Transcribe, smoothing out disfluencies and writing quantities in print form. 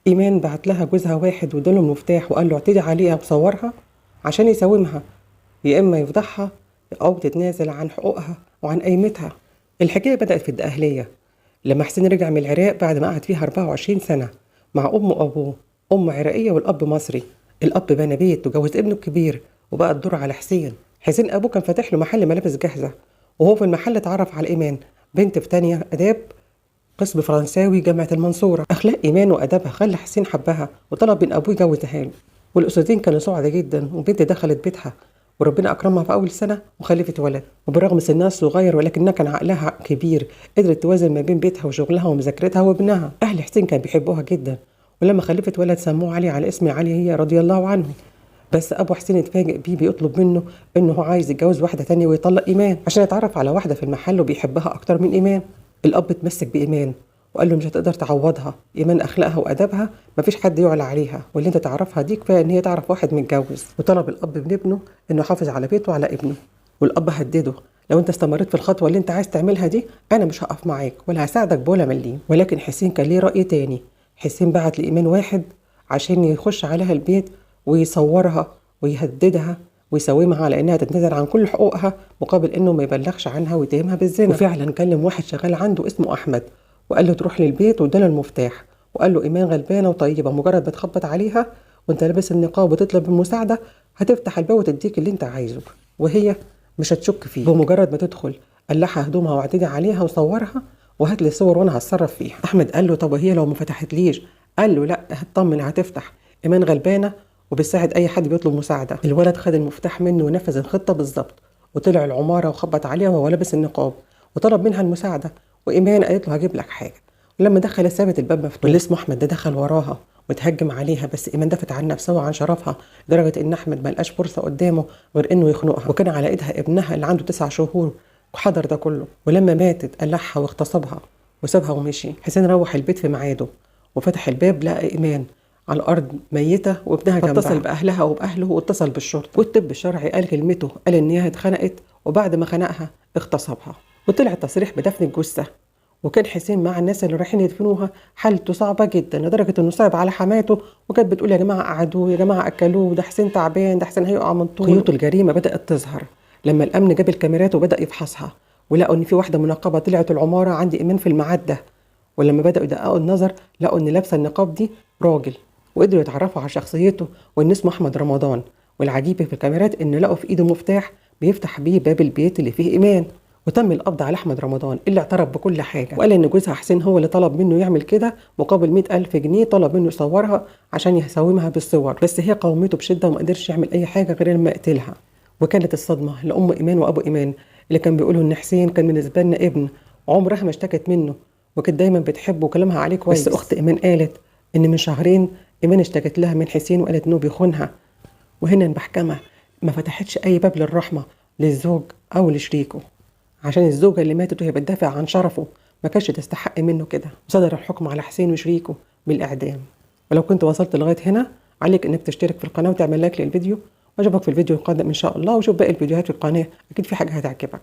إيمان بعت لها جوزها واحد واداله المفتاح وقال له اعتدي عليها وصورها عشان يساومها، يا إما يفضحها أو تتنازل عن حقوقها وعن قيمتها. الحكاية بدأت في الدقهلية لما حسين رجع من العراق بعد ما قعد فيها 24 سنة مع أمه وأبوه، أم عراقية والأب مصري. الأب بنى بيت وجوز ابنه الكبير وبقى الدور على حسين. حسين أبوه كان فاتح له محل ملابس جاهزة، وهو في المحل اتعرف على إيمان، بنت في تانية آداب قسم فرنساوي جامعة المنصورة. أخلاق إيمان وأدبها خلى حسين حبها وطلب من أبوه يجوزها له، والأسرتين كانوا سعداء جدا، وبنت دخلت بيتها وربنا أكرمها في أول سنة وخلفت ولد. وبالرغم سنها الصغير ولكنها كان عقلها كبير، قدرت توازن ما بين بيتها وشغلها ومذاكرتها وابنها. أهل حسين كانوا بيحبوها جدا، ولما خلفت ولد سموه علي على اسم علي هي رضي الله عنه. بس أبو حسين اتفاجئ بيه بيطلب منه إنه هو عايز يتجوز واحدة تانية ويطلق إيمان عشان يتعرف على واحدة في المحل وبيحبها أكتر من إيمان. الأب اتمسك بإيمان وقال له مش هتقدر تعوضها، إيمان أخلاقها وأدبها مفيش حد يعلى عليها، واللي أنت تعرفها دي كفاية إن هي تعرف واحد متجوز. وطلب الأب من ابنه إنه يحافظ على بيته وعلى ابنه، والأب هدده لو أنت استمريت في الخطوة اللي أنت عايز تعملها دي أنا مش هقف معاك ولا هساعدك بولا مليم. ولكن حسين كان ليه رأي تاني. حسين بعت لإيمان واحد عشان يخش عليها البيت ويصورها ويهددها ويساومها على انها تتنازل عن كل حقوقها مقابل انه ما يبلغش عنها ويتهمها بالزنا. وفعلا كلم واحد شغال عنده اسمه احمد وقال له تروح للبيت واداله المفتاح وقال له ايمان غلبانه وطيبة، مجرد ما تخبط عليها وانت لابس النقاب وتطلب المساعدة هتفتح الباب وتديك اللي انت عايزه وهي مش هتشك فيه. بمجرد ما تدخل قلعها هدومها واعتدي عليها وصورها وهات لي صور وانا هتصرف فيها. احمد قال له طب وهي لو ما فتحتليش؟ قال له لا هتطمن هتفتح، ايمان غلبانه وبيساعد اي حد بيطلب مساعدة. الولد خد المفتاح منه ونفذ الخطة بالظبط، وطلع العمارة وخبط عليها وهو لابس النقاب وطلب منها المساعدة، وايمان قالت له هجيب لك حاجة. ولما دخل سابت الباب مفتوح، واللي اسمه احمد ده دخل وراها وتهجم عليها، بس ايمان دافت عن نفسها وعن شرفها لدرجة ان احمد ما لقاش فرصة قدامه غير انه يخنقها، وكان على ايدها ابنها اللي عنده 9 شهور وحضر ده كله. ولما ماتت قلعها واغتصبها وسابها ومشي. حسين روح البيت في ميعاده وفتح الباب لقى ايمان على الارض ميته وابنها جنبها. اتصل باهلها وباهله واتصل بالشرطة، والطب الشرعي قال كلمته، قال ان هي اتخنقت وبعد ما خنقها اغتصبها، وطلع تصريح بدفن الجثة. وكان حسين مع الناس اللي رايحين يدفنوها حالته صعبة جدا لدرجة انه صعب على حماته، وكانت بتقول يا جماعة قعدوه، يا جماعة اكلوه، ده حسين تعبان، ده حسين هيقع من طوله. خيوط الجريمة بدات تظهر لما الامن جاب الكاميرات وبدا يفحصها، ولقوا ان في واحدة منقبة طلعت العمارة عند ايمان في الميعاد ده. ولما بداوا يدققوا النظر لقوا ان لابسه النقاب دي راجل، وقدروا يتعرفوا على شخصيته وان اسمه احمد رمضان. والعجيب في الكاميرات ان لقوا في ايده مفتاح بيفتح بيه باب البيت اللي فيه ايمان. وتم القبض على احمد رمضان اللي اعترف بكل حاجة، وقال ان جوزها حسين هو اللي طلب منه يعمل كده مقابل 100,000 جنيه، طلب منه يصورها عشان يساومها بالصور، بس هي قاومته بشده وما قدرش يعمل اي حاجة غير لما يقتلها. وكانت الصدمة لام ايمان وابو ايمان اللي كان بيقولوا ان حسين كان بالنسبة لنا ابن، عمرها ما اشتكت منه وكانت دايما بتحبه وكلامها عليه كويس. بس اخت ايمان قالت ان من شهرين ايمان اشتكت لها من حسين وقالت انه بيخونها، وهنا المحكمة ما فتحتش اي باب للرحمة للزوج او لشريكه، عشان الزوجة اللي ماتت وهي بتدافع عن شرفه ما كانش تستحق منه كده. وصدر الحكم على حسين وشريكه بالاعدام. ولو كنت وصلت لغاية هنا عليك انك تشترك في القناة وتعمل لايك للفيديو، واشوفك في الفيديو القادم ان شاء الله، وشوف باقي الفيديوهات في القناة، اكيد في حاجة هتعجبك.